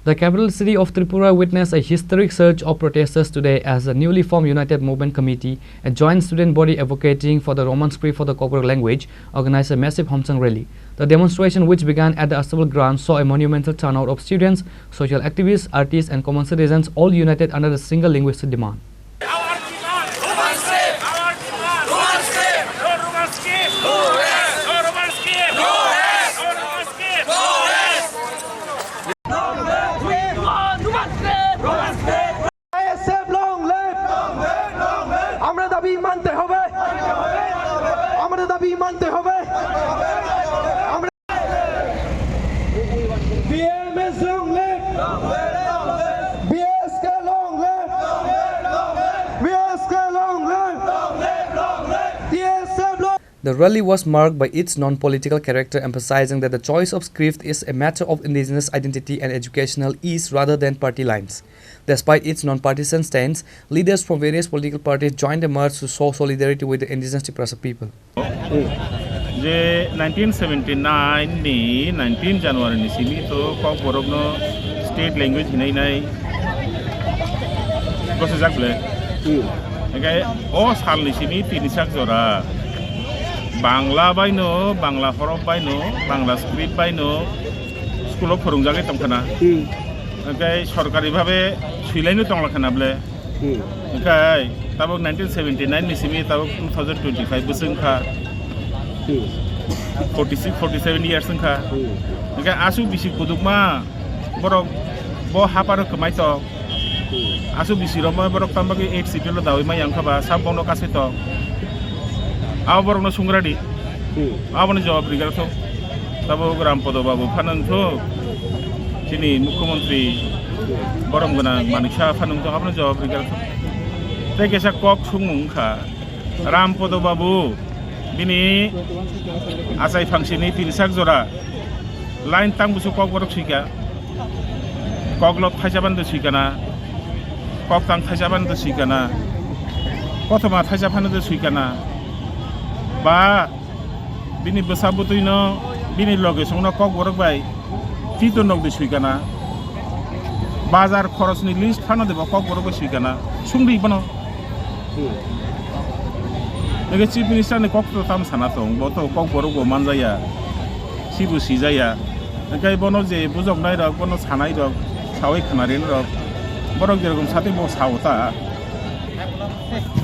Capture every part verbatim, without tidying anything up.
The capital city of Tripura witnessed a historic surge of protesters today as the newly formed United Movement Committee, a joint student body advocating for the Roman script for the Kokborok language, organized a massive Homsang rally. The demonstration, which began at the Astabal ground, saw a monumental turnout of students, social activists, artists, and common citizens, all united under a single linguistic demand. Our demand! Our demand! Roman script! No rest! No Roman script! No rest! No Roman script! No rest! We want Roman script! Roman script! ISF long live! আমরা দাবি মানতে হবে, আমাদের দাবি মানতে হবে। আমরা BMS long live! BSK long live! BSK long live! TSF long The rally was marked by its non-political character, emphasizing that the choice of script is a matter of indigenous identity and educational ease rather than party lines. Despite its non-partisan stance, leaders from various political parties joined the march to show solidarity with the indigenous Tiprasa people. Je nineteen seventy nine ni nineteen January ni simi to Kokborok no state language hinai nai gosajak ble. Hmm. Hingke o sal ni simi tini sak jora Bangla bai no, Bangla horof bai no, Bangla script bai no school o phwrwngjagwi tongkha na. Hmm. Hingke sorkari bhabe swilaino tongla khana ble. Hmm. Hingke tabuk nineteen seventy nine ni simi tabuk two thousand twenty five bwswng kha. Hmm. Forty six, forty seven years wngkha. Hmm. Hingke aswk bisi kudukma borok bo haparo kwmai tok. Hmm. Aswk bisi romoi borok tamo khe eight schedule o dawi mai yang kha ba sab bono kasai tok. Abo borokno sungradi. Hmm. Aboni jawab riga thok. Tabuk Rampodo babu phano wngthok. Chini mukhyamantri borom gwnang Manik Saha phano wngthok, aboni jawab riga thok. Tei kaisa kok songmung wngkha. Rampodo babu bini achai phangsini tini sak jora line tang busu Kokborok swika. Koklop thaisa bande swikana. Koktang thaisa bande swikana. Kothoma thaisa phano de swikana. Ba bini bwsa bwtwino bini loge songno Kokborok bai tito nokdi swikana. Bazar khorosni list phano de bo Kokborok bai swikana. Sungdi bono. Hmm. Ege Chief Minister ni kok to tam sana tong, bo to Kokborok bo manjaya, sibu sijaya. Hingke bono je bujoknai rok, bono sanai rok, sawi khnarin rok, borok jerokom sati bo sao ta.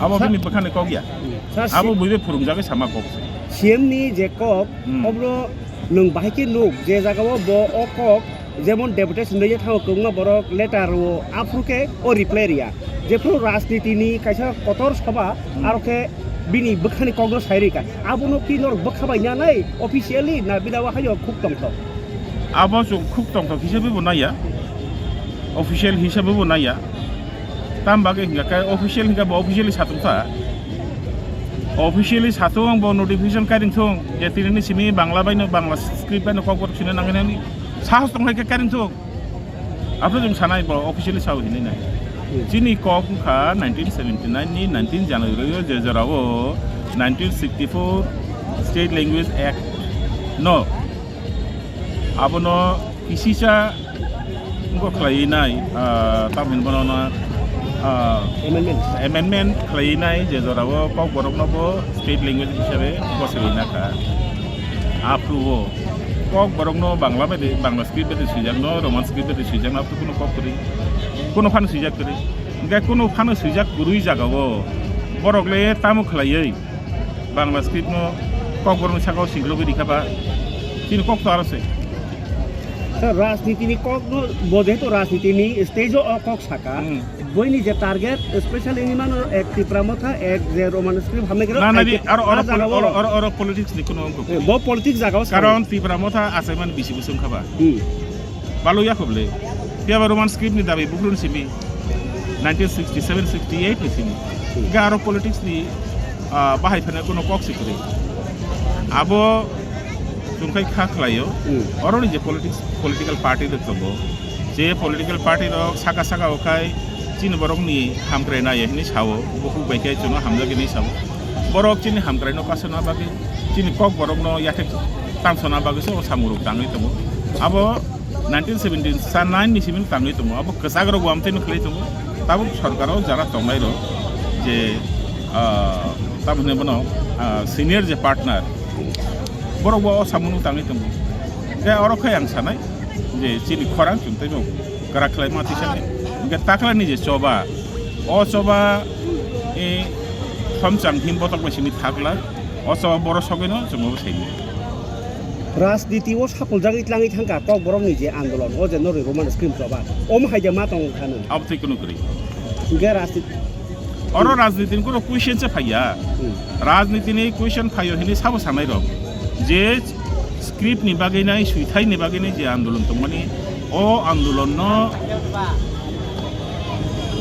Abo Sa- bini bwkhani kok ya. Hmm. Sa- Abo si- buibe phurungjagwi sama kok se. C M ni je kok, Hmm. obro nwng bahai khe nuk, je jagao bo o kok, jemon deputation rwya thango kwbangma borok letter o, aphuru khe o reply rwya. Jephuru rajniti ni kaisa kotor soba, Hmm. aro khe bini bwkhani kokno sai rwkha. Abono ki norok bwkha bai nanai officially na bini o haino khuk tongthok? Abo chwng khuk tongthok hisabe bo naiya, official hisabe bo naiya. Tam bagwi hingkha khe official hingkha bo officially satung kha. Officially satung bo notification kairing thung je tini ni simi Bangla bai no Bangla script bai no Kokborok sino nangani sahos tong khe kairing thung. Aphuru chwng sanai bo officially sao hinwi nai. Hmm. Chini kok wngkha nineteen seventy nine ni nineteen January o je jorao nineteen sixty four State Language Act no abono kisisa wngkha khlaiwi nai, ah, tamoni bono no, ah, Amendment. Amendment khlaiwi nai je jorao Kokborok no bo state language hisabe bosai nakha. Aphuru o Kokborok no Bangla bai de, Bangla script bai de swijak no, Roman script bai de swijak no, aphuru kuno kok kwrwi, kuno phano swijak kwrwi. Hingke kuno phano swijak kwrwi jagao borok le tamo khlaiwi Bangla script no Kokborok ni sakao singlogwi rikha ba, chini kok to aro se. Sir, rajniti ni kok no, bo jehetu rajniti ni stage o o kok saka, Hmm. boini je target, especially ni mano ek Tipra Motha, ek je Roman script hamle kero, Na, na, ai di, ke, aro, aro a jaga poli-, aro, o. Aro, aro politics ni kuno wngkha. Eh, bo politics jaga o sa. Karon Tipra Motha achaimani bisi bwswng kha ba. Hmm. Balo ya khuble. Phiya ba Roman script ni dabi buphuru ni simi. Nineteen sixty seven sixty eight ni simi. Hmm. Ga aro politics ni, ah, bahai phano kuno kok si kwrwi. Abo chwng khai kha khlaio. Hmm. Oro ni je politics, political party rok tongo. Je political party rok saka saka o khai chini borok ni hamkrai nai hinwi sao. Bukhuk bai khe chwngno hamjak hinwi sao. Borok chini hamkrai no kasuna bagwi, chini Kokborok no yathek tamsona bagwi se o samung rok tangwi tongo. Abo Nineteen seventy nine ni simi tangwi tongo, abo kwchak rok bo amtwi no khlai tongo. Tabuk sorkar o jara tongnai rok je, ah, tamo hwnwi bono, ah, senior je partner, borok bo o samung no tangwi tongo. Hwnkhe oro khai ang sanai je chini khorang chwng tei bo kwrak khlai ma tisa khe. Hwnkhe taklani je choba, o choba, eh, khomchang him botok bai simi thakla, o choba borok sogwi no chwng bo saimani. Rajniti o sapuljagwi tlangwi thangkha Kokborok ni je andolon, o je noroi Roman script choba, omo hai je ma tong kha nw. Abo tei kunu kwrwi. Hwnkhe rajniti Oro rajniti ni kunu question se phaiya. Hmm. Rajniti ni question phaio hini sabo sanai rok. Je script ni bagwi nai, swithai ni bagwi nai je andolon tongmani, o andolon no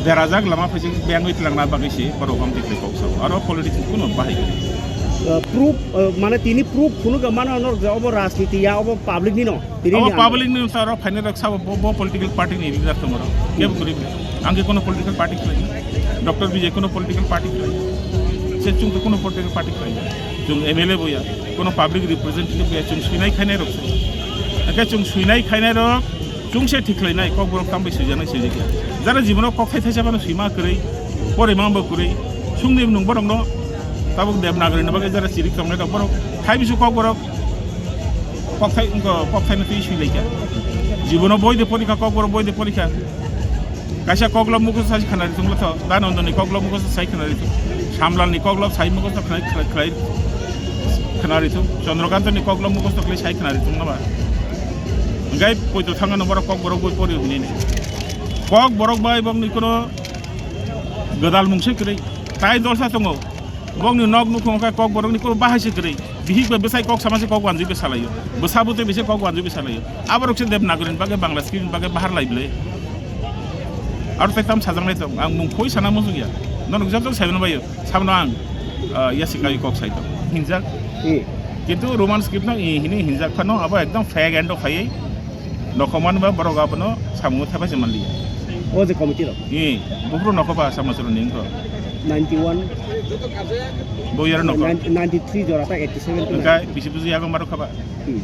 derajak lama phaising bengwi tlangna bagwi se borok hamti khlai kok sao. Aro politics ni kunu bahai kwrwi. Uh, proof, uh, mane tini proof phunuk mano norok je obo rajniti ya, obo public ni no. Tini Abo ni ang public ni wngkha oro phainai rok sabo bo, bo political party ni leader tongo oro. Kebo kwrwi. Ang khe kono political party khlai. Doctor Bijay kono political party khlai. Se chwng khe kono political party khlai. Chwng M L A boya, kono public representative boya, chwng swinai khainai rok se. Hwnkhe chwng swinai khainai rok chwng se thik khlainai, Kokborok tambai swijaknai swijakya. Jara jibono kok thai thaisa phano swima kwrwi, porima bo kwrwi. Chwngni nwng borokno tabuk Devanagari ni bagwi jara chirik tongnai rok borok thai bisu Kokborok. Kokthai, wngkha, kokthai no twi sui laikha. Jibono boi de porikha, Kokborok boi de porikha. Kaisa koklop mukhusto sai khwnari thung lotho, Dhananjani koklop mukhusto sai khwnari thung. Samlalni koklop sai mukhusto khwnai, khwnai, khwnai, khwnari thung. Chandrakantani koklop mukhusto khlai sai khwnari thung naba. Hwnkhe poito thangano borok Kokborok boi pori hwnwi ni. Kokborok bai bokni kono gwdal mungse kwrwi. Tai jolsa tongo. Bokni nok nukhung khe Kokborokni kok bahai se kwrwi. Bihik bai bwsai kok sama se kok wanjui bai salaio. Bwsa bwtwi bai se kok wanjui bai salaio. Aborok se Devanagari ni bagwi Bangla script ni bagwi bahar lai bwle. Aro tei tam sajaknai tong. Ang mung khoi sana muchung ya. Norok jok jok saimano baio. Sabono ang, ah, yasi kai kok sai tong. Hinjak. Hmm. Kintu Roman script no i hini hinjak phano abo ekdom fake endo phaiwi. Nokhomani ba borok abono samungo thepai se manliya. O je committee rok? Ee, buphuru nokho ba Samachoro ni wngkho. Ninety one. Bo yaro nokho. Ninety three jora ta eighty seven to Hwnkhe ninety. Bisi buji yago maro khaba. Hmm.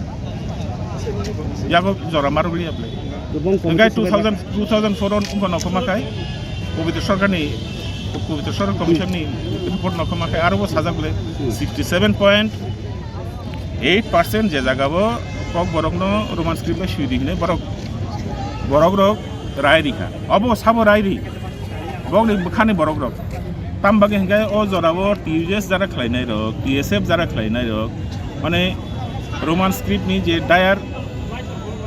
Yago jora maro liya ble. Gubung Hwnkhe committee two thousand, two thousand four on wngkho nokhoma khai. Pobitro Sarkar ni, Pobitro Sarkar Commission ni report nokhoma khai aro bo sajak ble. Hmm. Sixty seven point eight percent je jaga bo Kokborok no Roman script bai sui di hinwi borok, borok rok rai ri kha. Obo sabo rai ri. Bokni bwkhani borok rok. Tam bagwi hwnkhe o jora o T U J S jara khlainai rok, T S F jara khlainai rok. Mane Roman script ni je die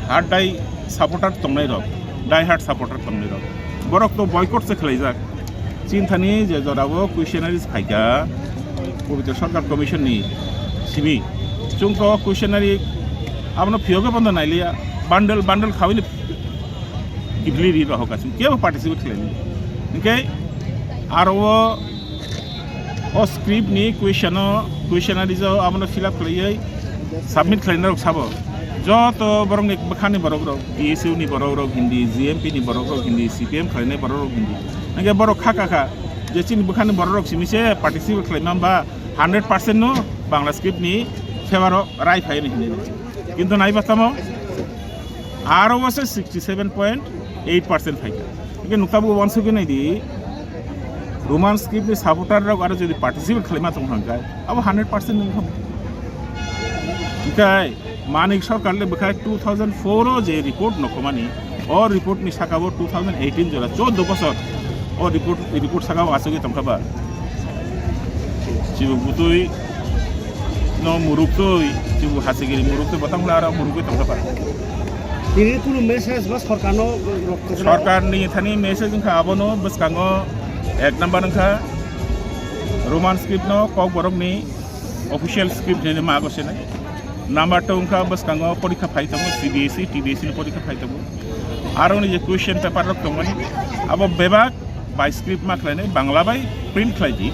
hard die supporter tongnai rok, die hard supporter tongnai rok. Borok to boycott se khlaijak. Chinthani je jora o questionnaires phaikha, Pobitro Sarkar Commission ni simi. Chwng to questionnaire abono phiyogwi bondo nailiya. Bundle, bundle khawini kibli ri rohok aswk. Kebo participate khlaini. Hwnkhe aro o, o script ni question o, questionnaires o abono fill up khlaiwi submit khlainai rok sabo. Joto borokni bwkhani borok rok, T S U ni borok rok hindi, G M P ni borok rok hindi, C P M khlainai borok rok hindi. Hwnkhe borok kha kha kha je chini bwkhani borok rok simi se participate khlaima ba hundred percent no Bangla script ni favor o rai phai ni hindi. Kintu naiba tamo aro bo se sixty seven point eight percent phaikha. Hwnkhe nukta bo uansugwi naidi, Roman script ni supporter rok aro jodi participate khlaima tong hwnkhe abo hundred percent nung kha. Hwnkhe Manik Sarkar le bwkha two thousand four o je report nokhomani, o report ni saka bo two thousand eighteen jora choddo bosor o report, report saka o achugwi tongkha ba. Chibu butui no muruk twi, chibu hasigiri muruk twi botang hwla aro muruk twi tongkha ba. Tini kunu message ba sorkar no rok-, Sorkar ni thani message wngkha abono bwskango ek number wngkha Roman script no Kokborok ni official script hinwi ma ago sene. Number two wngkha bwskango porikha phai tongo, C B S E, T B S E ni porikha phai tongo. Aro ni je question paper rok tongmani, abo bebak bai script ma khlainai, Bangla bai print khlai di.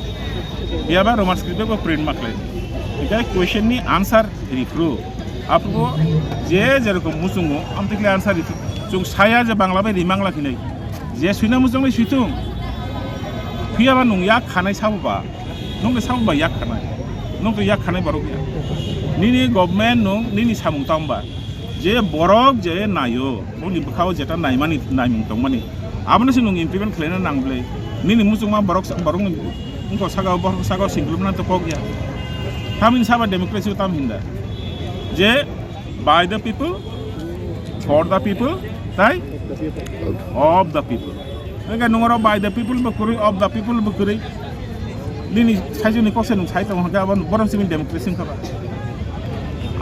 Phiya ba Roman script bai bo print ma khlai di. Hingkhe question ni answer riphru. Aphuru je jerokom muchungo, amtwi khlai answer riphru. Chwng saya je Bangla bai rimang lakhinai. Je suina muchungnai suitung. Phiya ba nwng yak khanai sabo ba. Nwng khe sabo ba yak khanai. Nwng khe yak khanai borok ya. Nini government nwng nini samung tang ba. Je borok je naio, boni bwkhao jeta naimani, naimung tongmani, abono se nwng implement khlaina nang bwle. Nini muchungma borok sa-, borokni wngkha saka o, borok saka o singkulupna to kok ya. Tamni saba democracy o tam hinda. Je by the people, for the people, tai of the people. Hingke nungoro by the people bo kwrwi, of the people bo kwrwi. Nini saijoni kokse nung sai tongo hingke abo borom simi democracy wngkha ba.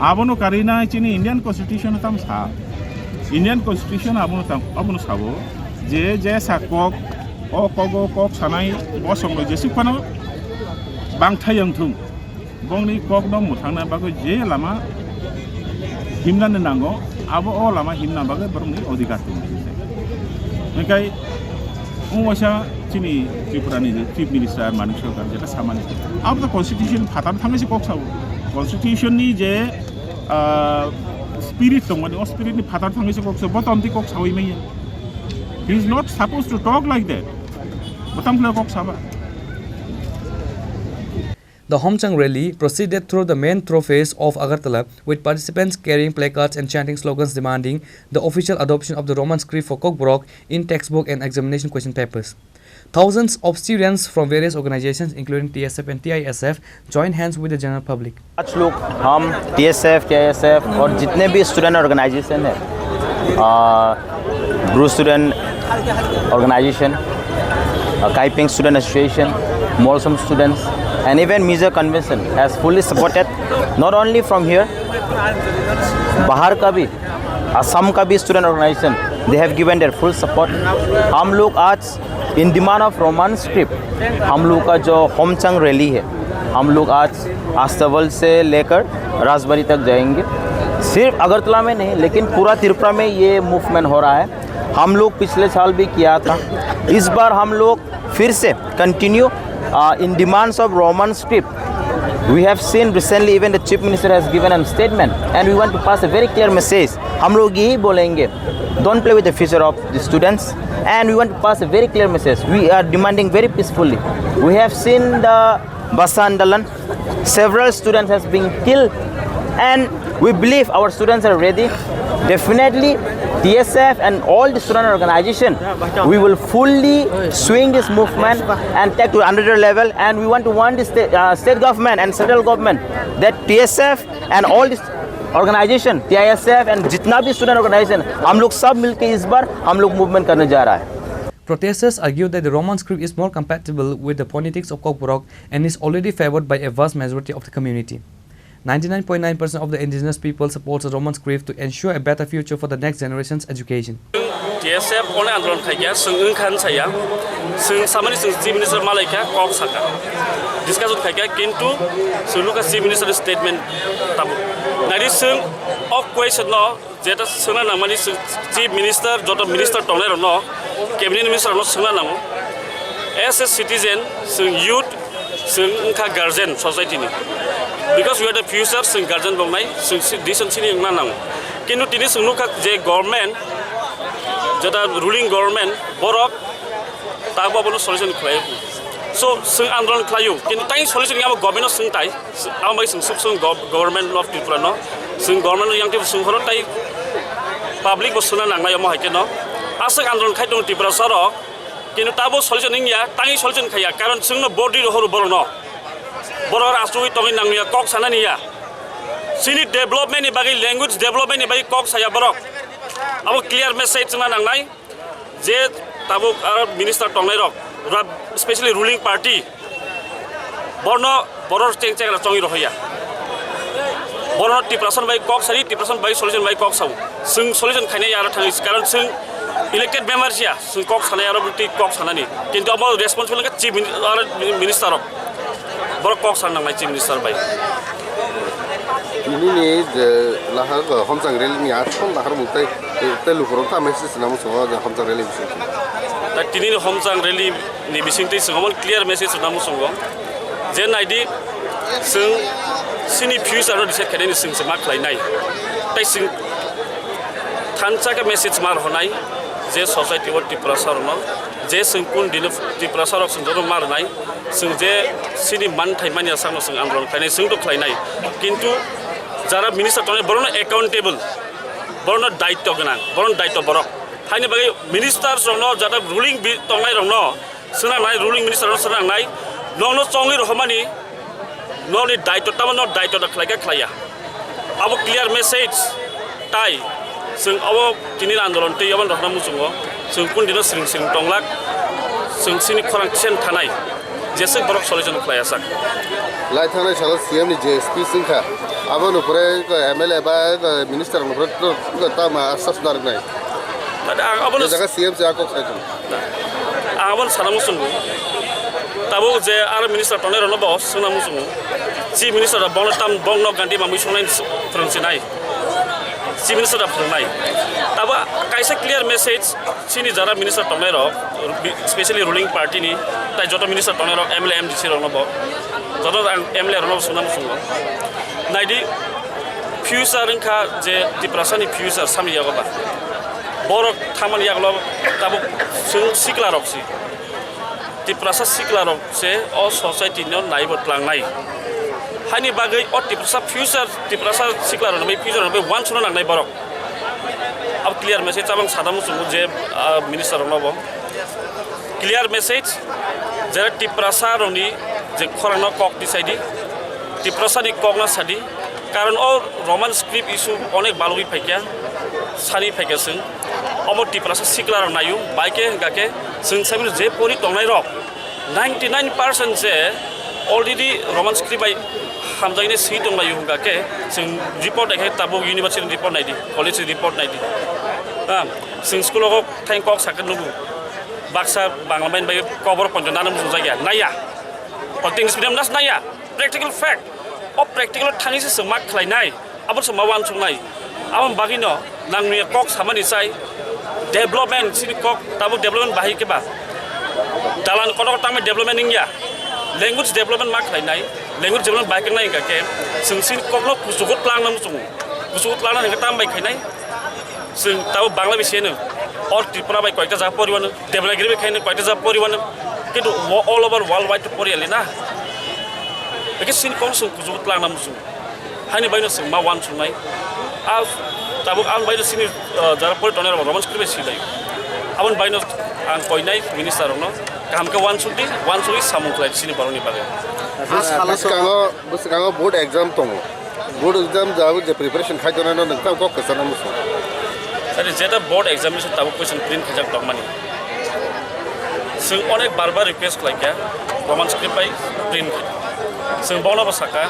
Abono karina chini Indian Constitution tam sa. Indian Constitution abono tam, abono sabo je, je sa kok, o kogo kok sanai bosong rok jesuk phano bangthai wngthung. Bongni kokno mwthangna bagwi je lama himnani nango, abo o lama himna bagwi borokni odhikar tongo. Hingkai wng waisa chini Tripurani je Chief Minister Manik Sarkar jeta samani, abo to Constitution phatar thangwi se kok sao. Constitution ni je, ah, spirit tongmani, o spirit ni phatar thangwi se kok sao, bo to amtwi kok sawi manya. He is not supposed to talk like that. Bo tamo khlai kok saba. The Homchang rally proceeded through the main thoroughfares of Agartala, with participants carrying placards and chanting slogans demanding the official adoption of the Roman script for Kokborok in textbook and examination question papers. Thousands of students from various organizations, including T S F and T I S F, joined hands with the general public. आज लोग हम टीएसएफ, टीआईएसएफ और जितने भी student organisation है, आ, Bru student organisation, आ, काइपिंग student association, मोलसम students, and even music convention has fully supported, not only from here, बाहर का भी, असम का भी student organisation, they have given their full support। हम लोग आज इन डिमांड ऑफ रोमन स्क्रिप्ट, हम लोग का जो होमचंग रैली है, हम लोग आज अस्तबल से लेकर राजबाड़ी तक जाएंगे। सिर्फ अगरतला में नहीं, लेकिन पूरा त्रिपुरा में ये मूवमेंट हो रहा है। हम लोग पिछले साल भी किया था, इस बार हम लोग फिर से continue, uh, in demands of Roman script। We have seen recently even the chief minister has given a statement and we want to pass a very clear message। हम लोग यही बोलेंगे, don't play with the future of the students, and we want to pass a very clear message। We are demanding very peacefully। We have seen the Basa Andalan, several students has been killed, and we believe our students are ready। Definitely, T S F and all the student organization, we will fully swing this movement and take to another level, and we want to warn the state, uh, state government and central government that T S F and all this organization, T I S F and जितना भी student organisation, हम लोग सब मिलके इस बार हम लोग मूवमेंट करने जा रहा है। Protesters argue that the Roman script is more compatible with the phonetics of Kokborok and is already favored by a vast majority of the community. Ninety-nine point nine percent of the indigenous people supports the Roman script to ensure a better future for the next generation's education. T S F one andolon khaikha, chwng wngkha hwn saya, chwng samani chwng chief minister malaikha, kok sakha, discussion khaikha, kintu chwng nukha chief minister statement tabuk. Naidi chwng o question no jeta swngna nangmani chwng chief minister, joto minister tongnai rokno, cabinet minister rokno swngna nango. As a citizen, chwng youth, chwng wngkha guardian society ni, because we are the future, chwng guardian bongnai, chwng si-, decision sini wngna nango. Kintu tini chwng nukha je government, jeta ruling government, borok tabuk abono solution khlai. So, chwng andolon khlaio, kintu tai solution ya bo government no swng tai, abo bai chwng sub sung gov-, government of Tripura no, chwng government no yang tei chwng horo tai public bo swngna nangnai omo hai khe no. Aswk andolon khai tongo Tripura saro, kintu tabo solution wngya, tangwi solution khaiya, karon chwngno body rohoro borokno, borok asugwi tongwi nangya, kok sanani ya. Chini development ni bagwi, language development ni bagwi kok saya borok, abo clear message chwngna nangnai. Je tabuk aro minister tongnai rok, ura-, specially ruling party, borno, borok cheng cheng chongwi rohya. Borno Tiprasa bai kok sari, Tiprasa bai solution bai kok sao. Chwng solution khainai aro thangwi, karon chwng elected member sia, chwng kok sanai aro bwtwi kok sanani. Kintu abo responsible wngkha chief min-, aro minister rok. Borok kok san nangnai chief minister bai. Nini je lahar homchang rally ni asol lahar mung tai, tai lukurok ta message na muchungo je homchang rally bising. Tai tini ni homchang rally ni bising twi chwng omo clear message na muchungo. Je naidi chwng chini future no decide khainai ni chwng se ma khlai nai. Tai chwng thansa khe message ma rw nai je society o Tiprasa rok no je chwng kun dino Tiprasa rok chwng joto ma rw nai. Chwng je chini manthai manya sakno chwng andolon khlainai, chwng to khlainai. Kintu jara minister tongnai borokno accountable, Borokno daityo gwnang, borokno daityo borok. Haini bagwi ministers rokno, jata ruling bi-, tongnairokno swnangnai, ruling minister rokno swnangnai, nokno chongwi rohormani, nokni daityo tamo, nok daityo da khlaikha khlaiya. Abo clear message, tai chwng abo tini andolon twi obo rohorna muchungo, chwng kundino siring siring tonglak, chwng chini khorang kisen thanai. Jeswk borok solution khlai asak. Lai thangnai salo C M ni je speech wngkha, abo nukhurai M L A ba minister nukhurai tama asas narwknai. Tadi ang abono, je jaga C M se akok sai thung. Ang abono sana muchungo. Tabuk je aro minister tongnai rokno bo swngna muchungo. Chief minister rok bono tam bongno ganti mamui songnai phrwng sinai. Chief minister rok phrwngnai. Tabuk kaisa clear message. Chini jara minister tongnai rok, specially ruling party ni, tai joto minister tongnai rok, M L A, M D C rok no bo, joto ang M L A rok no swnam sungo. Naidi, future wngkha je Tiprasa ni future samni yago ba. Borok thangmani yago tabuk chwng sikla rok si. Tiprasa sikla rok se o society no naibo tlangnai. Hani bagwi o Tiprasa future, Tiprasa sikla rok no bai future no bai wansukna nangnai borok. Abo clear message, abang sadam muchungo je, ah, minister rokno bo clear message, jera Tiprasa rokni je khorangno kok tisai di, Tiprasa ni kokno sadi, karon o Roman script issue onek balugwi phaikya, sani phaikya chwng, omo Tiprasa sikla rok naio, bai khe hwnkha khe chwng sabino je pori tongnai rok, ninety nine percent je already Roman script bai hamjaknai swi tonglaio hwnkha khe, chwng report naikhe tabuk university ni report naidi, college ni report naidi. Ah, chwng school o thang kok sakhe nugo. Baksa Bangla main bai kobor ponjo nana muchung jagya. Naya. Politics medium nas naya. Practical fact. O practical thangwi se chwng ma khlainai. Abo se ma wansuknai. Aboni bagwino nangni kok samani sai development sini kok tabuk development bahai khe ba dalan kotor tangma development wngya, language development ma khlainai, language development bahai khe nai hwnkha khe chwng sini kokno kuchugo twlangna muchungo, kuchugo twlangna hwnkhe tam bai khainai chwng tabuk Bangla bai siyano or Tripura bai koita jaga poriwano. Devanagiri bai khaino koita jat poriwano, kintu wo-, all over world wide to poriyali na. Eke sini kong sung kujugu tlangna muchung. Hani baino sung ma wan sungnai. A tabuk ang baino sini, uh, jara pori tongnai rok Roman script bai silai. Aboni baino ang koinai minister rokno kaham khe wan sungdi, wan sungwi samung khlai sini borokni bagwi. As hala so- Bwskango, bwskango board exam tongo. Board exam jabo je preparation khai tongnai no nwng tamo kok kwchangma muchung. Sari jeta board examination tabuk question print khaijak tongmani. Chwng onek bar bar request khlaikha Roman script bai print khai. Chwng bono bo sakha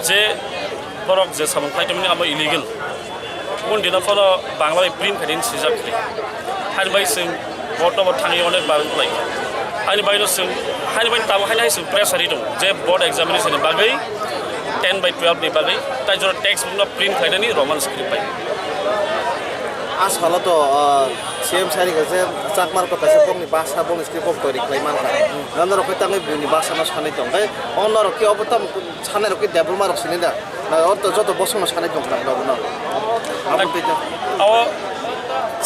je borok je samung khai tongmani amo illegal. Kundino phano Bangla bai print khai din swijak khe. Hani bai chwng board no bo thangwi onek bar wng lai. Hani bai no chwng, hani bai tabuk haino hai chwng pressure ri tongo je board examination ni bagwi ten by twelve ni bagwi tai jora text book no print khlainani Roman script bai. A salo to, ah, C M sari kaisa Chakma rok kaisa bongni basa bongni script bok toiri khlai mankha. Nang norok khe tangwi buini basa no sanwi tong. Tei o norok khe obo tamo sanai rok khe debol ma rok sini da. Na, o to joto bosongno sanai tong kha, no, no. Abo twi to. Abo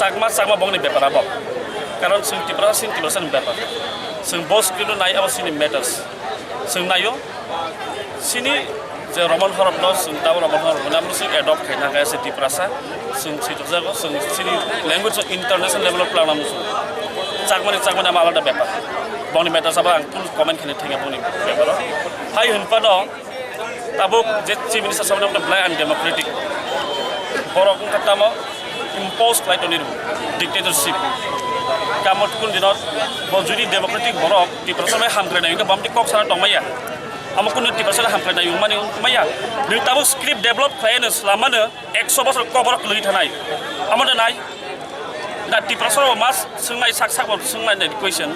Chakma, Chakma bongni bepar abo. Karon chwng Tiprasa, chwng Tiprasa ni bepar. Chwng bo script no nai, abo chini matters. Chwng naio, chini je Roman horop no, chwng tabo Roman horop no, abo chwng adopt khaina khe se Tiprasa, chwng swi tokjago, chwng chini language no international level o plangna muchung. Chakmani, Chakmani abo alada bepar. Bongni matters abo ang full comment khaina thangya bongni bepar o. Hai hwnphano, Tabuk je Chief Minister saboni wngkha belai undemocratic. Borok wngkha tamo impose khlai toni rw, dictatorship. Kamo kunu dino bo jodi democratic borok Tiprasa bai hamkrai nai wngkha, bamti kok sana tongmaya. Amo kunu Tiprasa hamkrai nai wngmani wngmaya. Nwng tabuk script develop khlai no slamano ekso bosor kok borok kwlwi thanai. Amo da nai. Na Tiprasa rok mas swngnai sak sak bo swngnai nai question.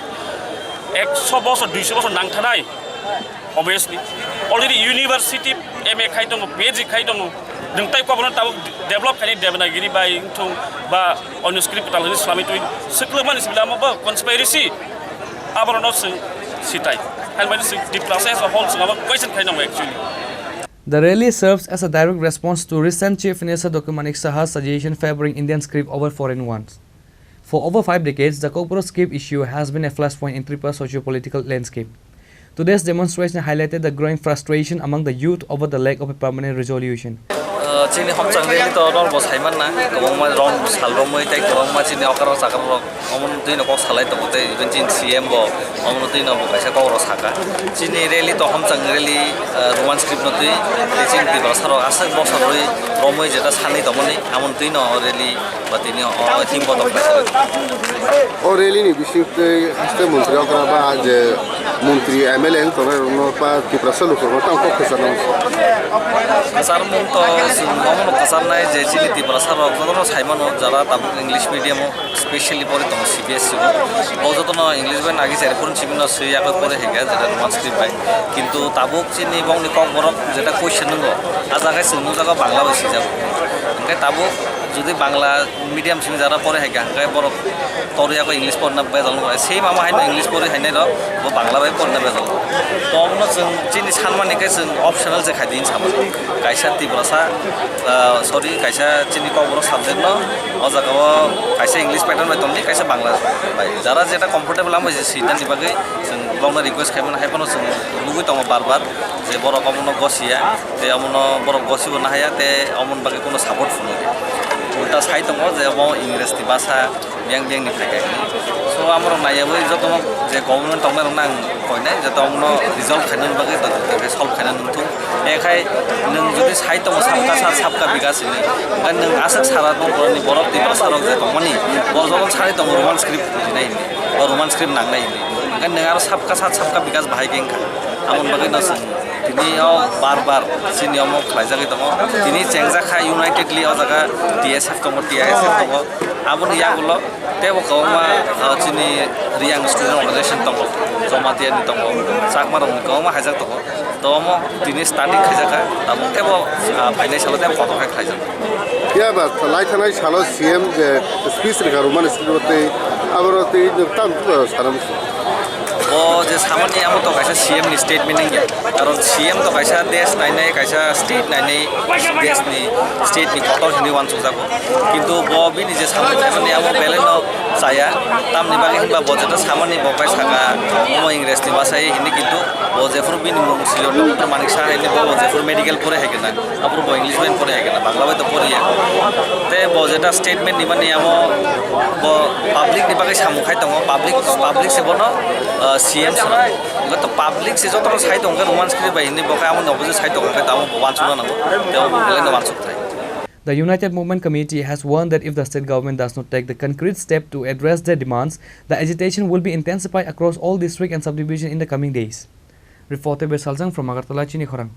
Ekso bosor, duiso bosor nang thanai. Obviously, already university M A khai tongo, P H D khai tongo. Nwng tai kobono tabuk develop khaini Devanagiri bai wngthung ba onyo script kwtal hwnwi swlamwi twi swklwkmani sibila amo bo conspiracy. Aborokno chwng sitai. Ani bagwi chwng Tiprasa as a whole chwng abo question khai nango actually. The rally serves as a direct response to recent Chief Minister Doctor Manik Saha's suggestion favoring Indian script over foreign ones. For over five decades, the Kokborok script issue has been a flashpoint in Tripure's socio-political landscape. Today's demonstration highlighted the growing frustration among the youth over the lack of a permanent resolution. Chini homchang rally to norbo saimanna, kwbangma rom sal romwi tei kwbangma chini okra chakra rok omono twino kok salai tongo tei even chini C M bo omono twino bo kaisa kok rok saka. Chini rally to homchang rally, uh, Roman script no twi tei chini Tiprasa rok aswk bosor rwi romwi jeta sanwi tongmani amoni twino o rally ba tini o himbo tongkha. O rally ni bising twi haste montri okra ba je montri M L A wng tongnai rokno ba Tiprasa lukurokno tamo kok kwcharnai. Kwcharmung to chwng omono kwcharnai je chini Tiprasa rok jotono saimano jara tabuk English medium o specially pori tongo C B S E o. O jotono English bai nagi chari phuru chibino swi yakwi pori hai kha jeta Roman script bai. Kintu tabuk chini bongni kokborok jeta question wngo, a jaga chwng nukjago Bangla bai swijago. Hwnkhe tabuk jodi Bangla medium simi jara pore hai kha, hwnkhe borok torwi yago English porna bejal nukho. Same amo haino English pori hainai rok bo Bangla bai porna bejal nukho. To omono chwng chini sanmani khe chwng optional se khai di hinwi samani. Kaisa Tiprasa, ah, sorry, kaisa chini kokborok subject no o jaga o kaisa English pattern bai tongdi, kaisa Bangla bai. Jara jeta comfortable amo se sinani bagwi chwng bokno request khaimani, hai phano chwng nugwi tongo bar bar je borok omono gosiya. Tei omono borok gosibo nahaya, tei omoni bagwi kono support phunukya. Ulta sai tongo je omo English ni basa biyang biyang ni phaikha. So, amorok naiyawi jotono je government tongnai rokno ang koinai, je omono resolve khainani bagwi, solve khainani wngthung. Ekhai nwng jodi sai tongo sabka sath sabka bikas hinwi, hwnkhe nwng aswk sara tongkorokni borok Tiprasa rok je tongmani, bo jotono sai tongo Roman script bujinai hinwi, ba Roman script nangnai hinwi. Hwnkhe nwng aro sabka sath sabka bikas bahai khe wngkha. Amoni bagwi no chwng tini o bar bar chini omo khlaijagwi tongo. Tini chengjak kha unitedly o jaga T S F tongo, T I S F tongo. Aboni yagulo teibo kwbangma, ah, chini Reang Student Organization tongo, Jamatia ni tongo, Chakma rokni kwbangma haijak tongo. To omo tini starting khaijak kha, tabuk teibo, ah, phainai salo teibo kotor khe khlaijak. Phiya ba lai thanai salo C M je speech rwkha Roman script o tei aboro tei nwng tamo sana muchung. Bo je samani amo to kaisa C M ni statement wngya. Karon C M to kaisa desh nainai, kaisa state nainai, desh ni, state ni kotor hinwi uansukjago. Kintu bo bini je samung khaimani amo belai no chaya. Tamni bagwi hinba bo jeta samani bo bai saka, omo English ni bwsai hinwi kintu bo jephuru bini mung sio Doctor Manik Saha hinwi bo jephuru medical pore hai khe na. Aphuru bo English bai pore hai khe na, Bangla bai to poriya. Tei bo jeta statement nimani amo bo public ni bagwi samung khai tongo, public, public se bono, ah, C M swnam. Hwnkhe to public se jotono sai tongkhe Roman script bai hinwi bo khai amo nogo je sai tongkhe tamo bo uansukna nango, tei bo belai no uansuk thai. The United Movement Committee has warned that if the state government does not take the concrete step to address their demands, the agitation will be intensified across all district and subdivision in the coming days. Reporter Besaljang from Agartala, Chini Khorang.